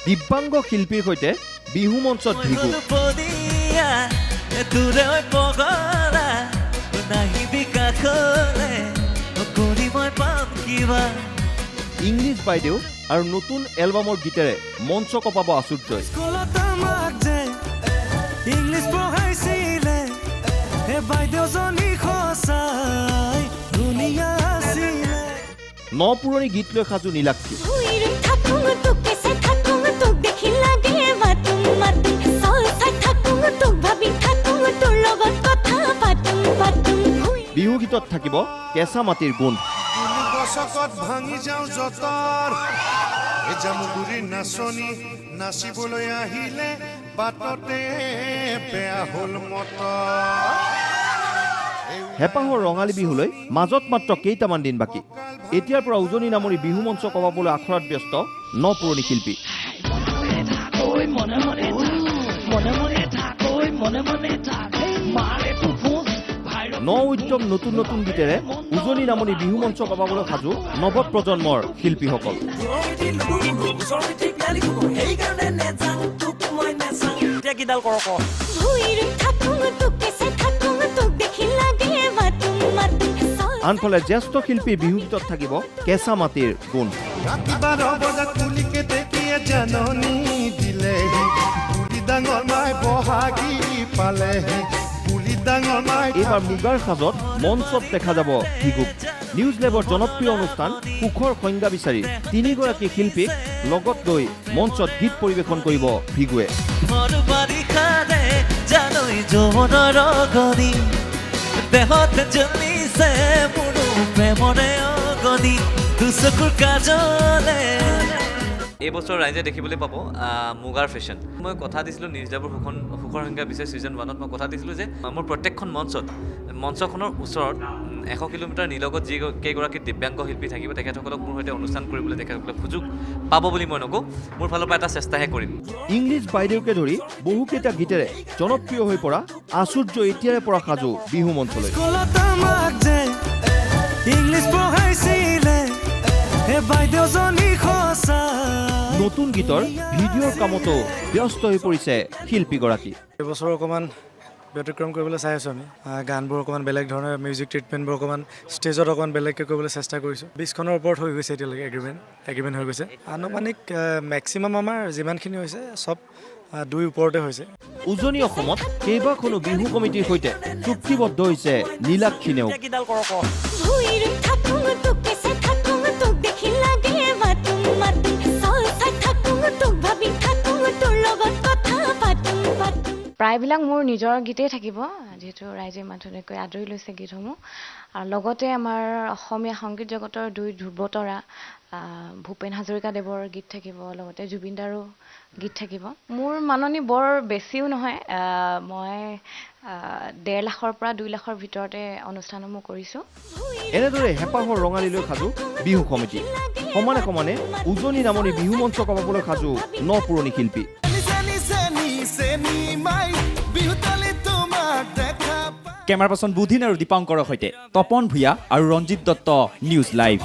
দিব্যাংগ শিল্পীৰ সৈতে বিহু মঞ্চত ভিগু। পদিয়া তোৰে ঐ পগলা, নাহিবি কাষলে, কৰি মই পাম কিবা। ইংলিছ বাইদেউ আৰু নতুন এলবামৰ গীতেৰে মঞ্চ কঁপাব আচুৰ্যই। স্কুলত আমাক যে ইংলিছ পঢ়াইছিলে, সেই বাইদেউজনী সঁচাই ধুনীয়া আছিলে। ন পুৰণি গীত লৈ সাজু নীলাক্ষী। ভুঁইৰ থাকোঁ, তোকে চাই থাকোঁ, তোক দেখি লাগে মাতুম মাতুম। চল চাই থাকোঁ, তোক ভাবি থাকোঁ, তোৰ লগত কথা পাতুম পাতুম। ভুঁই বিহু গীতত থাকিব কেঁচা মাটিৰ গোন্ধ। গছকত ভাঙি যাওঁ যঁতৰ, এই জামুগুৰি নাচনী নাচিবলৈ আহিলে, বাটতে বেয়া হ'ল মটৰ। হেঁপাহৰ ৰঙালী বিহুলৈ মাজত মাত্ৰ কেইটামান দিন বাকী। এতিয়াৰ পৰা উজনি নামনি বিহু মঞ্চ কঁপাবলৈ আখৰাত ব্যস্ত ন পুৰণি শিল্পী। মনে মনে থাক, মনে মনে থাক, ঐ মনে মনে থাক, মাৰে ফুফুচ। ন উদ্যম, নতুন নতুন গীতেৰে উজনি নামনি বিহু মঞ্চ কঁপাবলৈ সাজু নৱ প্ৰজন্মৰ শিল্পীসকল। এতিয়া কিডাল কৰ ক। ভুঁইৰ থাকোঁ, তোকে চাই থাকোঁ, তোক দেখি লাগে মাতুম মাতুম। চল আনফালে জ্যেষ্ঠ শিল্পীৰ বিহু গীতত থাকিব কেঁচা মাটিৰ গোন্ধ। ৰাতি 12 বজাত কুলিকে দেখিয়ে জাননী দিলেহি, বুলি ডাঙৰ মাই বহাগী পালেহি, বুলি ডাঙৰ মাই। এইবাৰ মুগাৰ সাজত মঞ্চত দেখা যাব ভিগুক। নিউজ লাইভৰ জনপ্ৰিয় অনুষ্ঠান সুখৰ সংজ্ঞা বিচাৰি তিনিগৰাকী শিল্পীক লগত লৈ মঞ্চত গীত পৰিৱেশন কৰিব ভিগুৱে। ভৰ বাৰিষাৰে জানৈ যৌৱনৰ অগনি, দেহত জ্বলিছে মোৰো প্ৰেমৰে অগনি, দুচকুৰ কাজলে। এই বছৰ ৰাইজে দেখিবলৈ পাব মুগাৰ ফেশ্বন। মই কথা দিছিলোঁ নিউজ লাইভৰ সুখৰ সংজ্ঞা বিচাৰি ছিজন 1ত মই কথা দিছিলোঁ যে মোৰ প্ৰত্যেকখন মঞ্চত, মঞ্চখনৰ ওচৰত 100 কিলোমিটাৰ নিলগত যি কেইগৰাকী দিব্যাংগ শিল্পী থাকিব, তেখেতসকলক মোৰ সৈতে অনুষ্ঠান কৰিবলৈ তেখেতসকলে সুযোগ পাব বুলি মই নকওঁ, মোৰ ফালৰ পৰা এটা চেষ্টাহে কৰিম। ইংলিছ বাইদেউকে ধৰি বহুকেইটা গীতেৰে জনপ্ৰিয় হৈ পৰা আচুৰ্য এতিয়াৰে পৰা সাজু বিহু মঞ্চলৈ। স্কুলত আমাক যে ইংলিছ পঢ়াইছিলে, সেই বাইদেউজনী সঁচাই নতুন গীতৰ ভিডিঅ'ৰ কামতো ব্যস্ত হৈ পৰিছে শিল্পীগৰাকী। এইবছৰ অকণমান ব্যতিক্ৰম কৰিবলৈ চাই আছোঁ আমি। গানবোৰ অকণমান বেলেগ ধৰণে, মিউজিক ট্ৰিটমেণ্টবোৰ অকণমান ষ্টেজত অকণমান বেলেগকৈ কৰিবলৈ চেষ্টা কৰিছোঁ। 20খনৰ ওপৰত হৈ গৈছে এতিয়ালৈকে, এগ্ৰিমেণ্ট হৈ গৈছে। আনুমানিক মেক্সিমাম আমাৰ যিমানখিনি হৈছে, চব দুই ওপৰতে হৈছে। উজনি অসমত কেইবাখনো বিহু কমিটিৰ সৈতে চুক্তিবদ্ধ হৈছে নীলাক্ষী নেওগ। এতিয়া কিডাল কৰ ক। ভুঁইৰ থাকোঁ, তোকে চাই থাকোঁ, তোক দেখি লাগে মাতুম মাতুম। চল চাই থাকোঁ, তোক ভাবি থাকোঁ, তোৰ লগত কথা পাতুম পাতুম। প্ৰায়বিলাক মোৰ নিজৰ গীতেই থাকিব, যিহেতু ৰাইজে ইমান ধুনীয়াকৈ আদৰি লৈছে গীতসমূহ। আৰু লগতে আমাৰ অসমীয়া সংগীত জগতৰ দুই ধ্ৰুৱতৰা ভূপেন হাজৰিকাদেৱৰ গীত থাকিব, লগতে জুবিন দাৰো গীত থাকিব। মোৰ মাননি বৰ বেছিও নহয়। মই 1.5 লাখৰ পৰা 2 লাখৰ ভিতৰতে অনুষ্ঠানসমূহ কৰিছোঁ। এনেদৰে হেঁপাহৰ ৰঙালীলৈ সাজু বিহু সমিতি। সমানে সমানে উজনি নামনি বিহু মঞ্চ কঁপাবলৈ সাজু ন পুৰণি শিল্পী। চেনি চেনি চেনি মাই বিহুতলি তোমাক দেখা পাই। কেমেৰা পাৰ্চন বুধিন আৰু দীপাংকৰৰ সৈতে তপন ভূঞা আৰু ৰঞ্জিত দত্ত, নিউজ লাইভ।